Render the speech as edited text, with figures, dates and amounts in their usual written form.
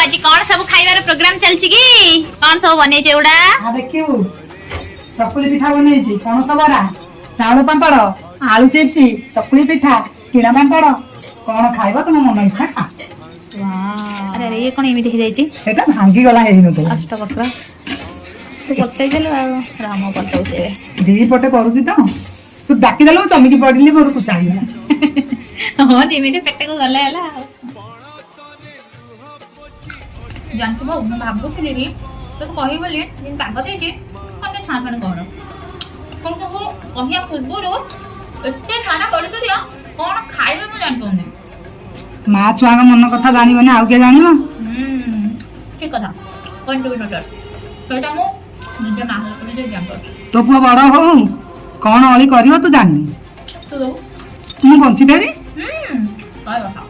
ଆଜି କଣ ସବୁ ଖାଇବାର ପ୍ରୋଗ୍ରାମ ଚାଲିଛି କି? କଣ ସବୁ ବନେଇଛ ଏଗୁଡା? ଆ ଦେଖିବୁ, ଚକୁଳି ପିଠା ବନେଇଛି, ପଣସ ବରା, ଚାଉଳ ପାମ୍ପଡ଼, ଆଳୁ ଚିପ୍ସ, ଚକୁଳି ପିଠା, କିଣା ପାମ୍ପଡ଼। କଣ ଖାଇବ, ତମ ମନ ଇଚ୍ଛା ଖା। ଆରେ ଆରେ, ଇଏ କଣ ଏମିତି ହେଇଯାଇଛି? ସେଇଟା ଭାଙ୍ଗିଗଲା, ହେଇନଥିବ। ଅଷ୍ଟବକ୍ର, ତୁ ପଲଟେଇ ଦେଲୁ ଆଉ ରାମ ପଲଟଉଛି ଏବେ। ଦି ପଟେ କରୁଛି ତ। ତୁ ଡାକିଦେଲୁ, ମୁଁ ଚମିକି ପଡିଲି, ମୋର କୁଚା ହେଇଗଲା। ହଁ, ଯେମିତି ପେଟକୁ ଗଲେ ହେଲା। ଆଉ ଜାଣିଛୁ ବୋଉ, ମୁଁ ଭାବୁଥିଲି ବି ତୋତେ କହିବି ବୋଲି। ଯେମିତି ପାଗ ଦେଇଛି, କଣ ଟିକେ ଛଣାଛଣି କର। କଣ ସବୁ କହିବା ପୂର୍ବରୁ ଏତେ ଛଣା କରୁଛୁ ଦିଅ, କଣ ଖାଇବେ ମୁଁ ଜାଣିପାରୁନି। ମା ଛୁଆଙ୍କ ମନ କଥା ଜାଣିବନି, ଆଉ କିଏ ଜାଣିବ? ହୁଁ, ଠିକ କଥା, ପଏଣ୍ଟ ବି ନୋଟେଡ୍। ସେଇଟା ମୁଁ ନିଜ ମା ହେଲା ପରେ ଯେ ଜାଣିପାରୁଛି। ତୋ ପୁଅ ବଡ ହଉ, କଣ ଅଳି କରିବ ତୁ ଜାଣିନୁ। ତୁ ଦବୁ। ମୁଁ ବଞ୍ଚିଦେବି। ହୁଁ, କହିବା କଥା।